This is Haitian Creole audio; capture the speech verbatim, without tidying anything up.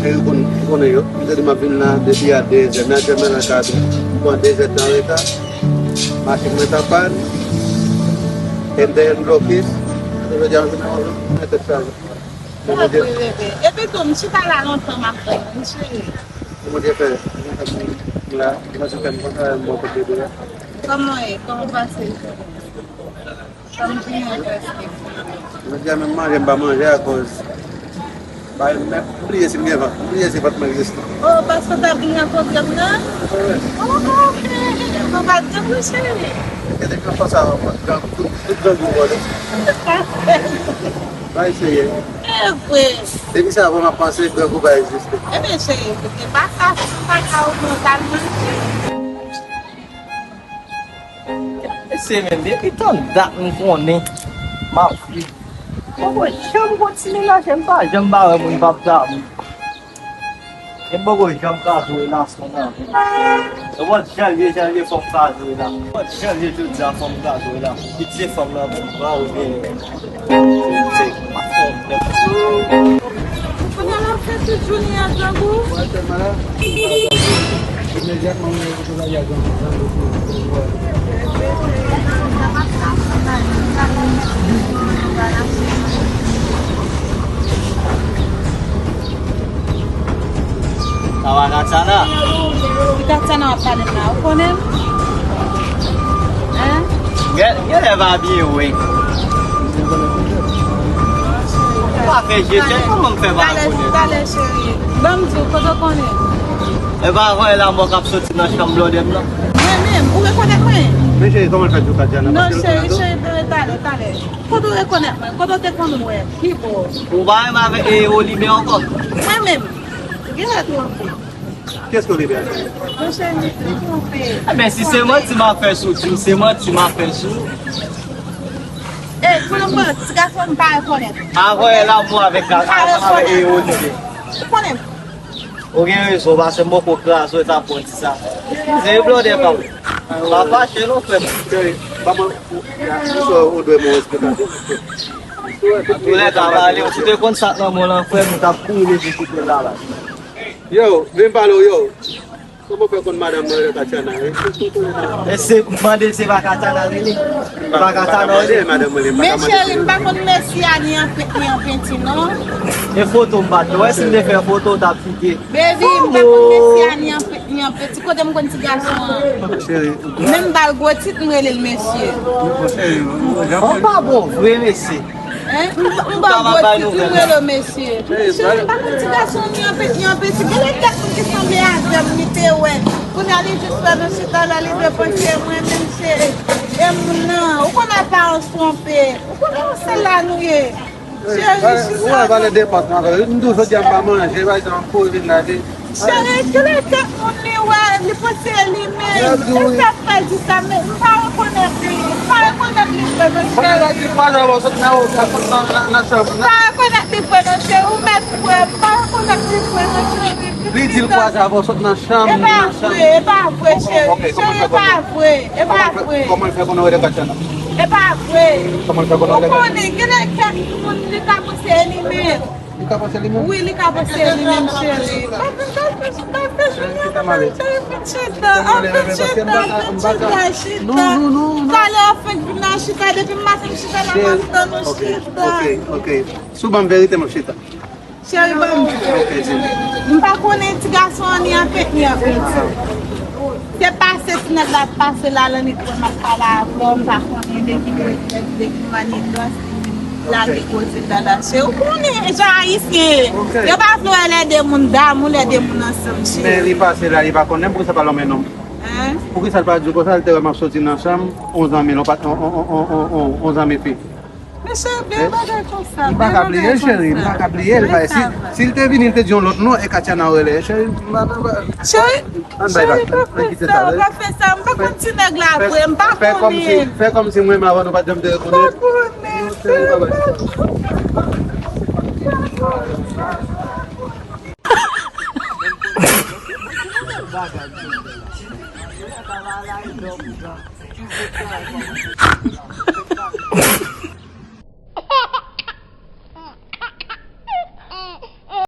Yo konn, yo konnen yo. M te di m ap vin la depi a de zè. Mwen ap jwenn nan ka tou. M pran de zè tan reta. Machin mwen ta pann. M te bloke. Jodi a, m vin nan mwen tèt chaje. Mwen Bondye. Epi tou, m chita la lontan, m ap tann, wi, cheri. Mwen Bondye fè. Mwen la, mwen se fè m konsa, m bon kote de. Kòman e? Kòman pase? Kòm vini an prèske. Jodi a menm manje m pa manje akoz. Ba, m bliye si m gen vant. M bliye si vant mwen egziste. Oh, paske w t ap vini an koze m nan? Wi. Oh, ok. Ou pa t gen wi, cheri. Gen de gran fòs avan mwen. Gran, tout, tout grangou vòlè. Bay serye. E vre. Depi sa vre m ap panse grangou pa egziste. Ebyen, cheri, se pa sa, si m pa ka ou mwen t al manje. Mesye, men depi tan dat m konnen m ap viv. M poko janm gon ti menaj, m pa janm pa wè moun p ap damou. E m poko janm ka jwe relasyon nan vi. Nenpòt jan l ye, jan l ye, fò m ka jwe la. Nenpòt jan l ye, jodi a, fò m ka jwe la. Pitye fanm nan pou m pran oubyen Kounye a l ap fè tout jounen a grangou. Sa va, Tatiana? Ki Tatiana w ap pale m la? Ou konnen m? Hein? Gen, genlè pa byen wè. Pa fè je, chè, kòman m fè pa rekonèt? Talè, talè, cheri. Ban m di w, kote w konnen? E pa vre la mò k ap soti nan chanm blòdè m nan. Mwen menm, ou rekonèt mwen? Men cheri, kòman l fè di w Tatiana? Non, cheri, cheri, bebe, talè, talè. Kote w rekonèt mwen? Kote w te konn wè? Ki bò? Ou pa menm avèk, e, Olivier ankò? Mwen menm. Genlè twonpe. Kiyès ke w te pè a? Monchè, m twonpe. Ebyen, si se manti m ap fè sou, di w se manti m ap fè sou. E, pou nou pran ti gason m pa rekonèt. Avan yè la, mwen avèk, avèk Ewoline. Ou konnen m. Ou gen rezon, paske m poko kraze w, e sa pou w di sa. Se blòdè pa w. Pa fache non, frè m. Cheri, pa mwen, ou dwe mwen respè. Toulède, pale, ou te konn sa k nan men w lan, frè m, ou t ap kouri leve kite la la. Yo, vin pale w, yo. Kòman w fè konn madanm mwen rele Katiana, wi? E se mande l se pa Katiana rele. Se pa Katiana rele. Madanm mwen rele, madanm mwen rele. Men cheri, m pa konn mesye a ni an pent, ni an penti, non. E foto m pa t wè, si m te fè foto, w t ap fike. Baby, m pa konn mesye a ni an pent, ni an penti. Kote m konn ti gason an? Cheri. Menm ba l gwo tit, m rele l mesye. Cheri, ou pa bon vre, mesye. Hein? M, m ba w gwo tit, m rele w mesye. Cheri, m pa konn ti gason ni an peti, ni an peti. Genlè kèk moun ki sanble avè m, li te wè. Kounye a, li jis fè nou chita la, li te panse mwen menm se, e moun nan. Ou konn aparans twonpe. Ou konn se la nou ye. Cheri, chita. Ou wè valè depans mwen avè w. M di w jodi a m pa manje, pa egzanp, pou vin la, li Cheri, kilè kèk moun li wè, li panse li menm. E sa k fè l di sa, men m pa rekonèt li. M pa rekonèt li vre, mesye. Kounye a l ap di twa zan, sot nan, sot nan, nan, nan chanm nan. M pa rekonèt li vre, mesye. Ou mèt kwè, m pa rekonèt li vre, mesye. Li di l kwaze avè w sot nan chanm, nan chanm. E pa vre, e pa vre, cheri. Cheri, e pa vre, e pa vre. Kòman l fè konnen w rele Katiana? E pa vre. Kòman l fè konnen w rele Katiana? Ou konnen, genlè kèk moun li ka panse li menm. Li ka panse li menm? Wi, li ka panse li menm, cheri. Pa fè, pa fè, pa fè Junior, pa fè Junior, vin chita. An, vin chita, vin chita, chita. Talè w fenk vin la chita, depi maten m chita la, m ap tann ou chita. Ok, ok. Si w ban m verite, m ap chita. Cheri, ban m di. Ok, di m. M pa konnen ti gason an ni an pent, ni an penti. Se pase ti nèg la ap pase la, lannwit mwen m ap pale avè w, m pa konnen de ki, de ki manigans li vin lage koze dada, cheri. Ou konnen jan ayisyen ye. Yo pa vle wè lè de moun damou, lè de moun ansanm, cheri. Men li pase la, li pa konnen, poukisa l pa lonmen non m? Hein? Poukisa l pa di konsa, l te wè m ap soti nan chanm, on zanmi, on pa, on, on zanmi fi. Mesye, byen bagay konsa, byen bagay konsa. M pa ka bliye l, cheri, m pa ka bliye l. Si, si l te vini, l te di yon lòt non, e Katiana w rele, cheri, m pa, m pa. Cheri, cheri, pa fè sa, pa fè sa, m pa konn ti nèg la vre, m pa konnen. Fè kòmsi, fè kòmsi mwen menm avè w nou pa t janm te rekonèt. M pa konnen, cheri, m pa konnen.